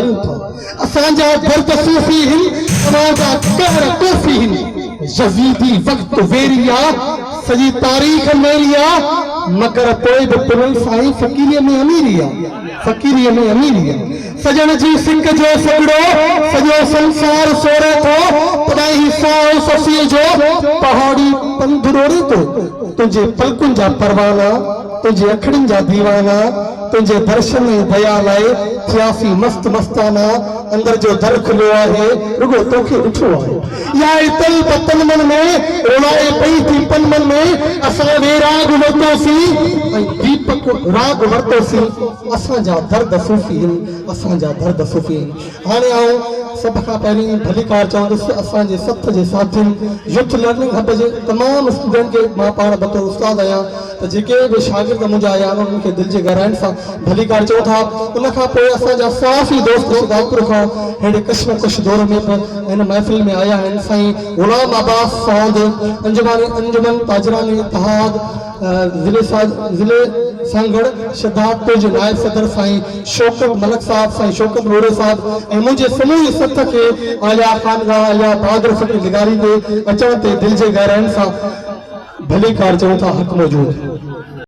للڪاريون ٿا. اسان جا درد صوفي هن، اوهان جا قهر ڪوفي هن. يزيدي وقت ويري آ، سڄي تاريخ ميري آ، مگر پوء به پنهل سائين فقيريء ۾ اميري آ، فقيريء ۾ اميري آ. سڄڻ جي سڪ جو سڳڙو، سڄو سنسار سوري ٿو، تڏهن هي ساهه سسيء جو، پهاڙي پنڌ روڙي ٿو. تنهنجي پلڪن جا پروانا، تنهنجي اکڙين جا ديوانا، تنهنجي درشن ۽ ديا لاء ٿياسين مست مستانا، اندر جو در کليو آهي، رڳو توکي ڏٺو آهي. اها ئي طلب تن من ۾، رولائي پئي ٿي پن من ۾، اسان ويراڳ ورتوسين ۽ ديپڪ راڳ ورتوسين، اسان جا درد صوفي هن، اسان جا درد صوفي هن. هاڻي آئون سڀ کان پهرين ڀليڪار چوندس اسان جي سٿ جي ساٿين يوٿ لرننگ هب جي تمام اسٽوڊنٽ کي مان پاڻ بطور استاد آهيان ته جيڪي به شاگرد منهنجا آيا آهن انهن کي دل جي گهراين سان ڀليڪار چئون ٿا ان کان پوء اسان جا صحافي دوست شڪارپور کان ههڙي ڪشمڪش دور ۾ به هن محفل ۾ آيا آهن سائين غلام عباس سوند انجمن انجمن تاجران اتحاد ضلعي ضلعي سانگهڙ شھدادپور جي نائب صدر سائين شوڪت ملڪ صاحب، سائين شوڪت ٻوڙي صاحب ۽ منهنجي سموري سٿ کي عاليا خانگاهه عاليا بهادر فقير لغاري تي اچڻ تي دل جي گهراين سان ڀليڪار چئون ٿا حق موجود.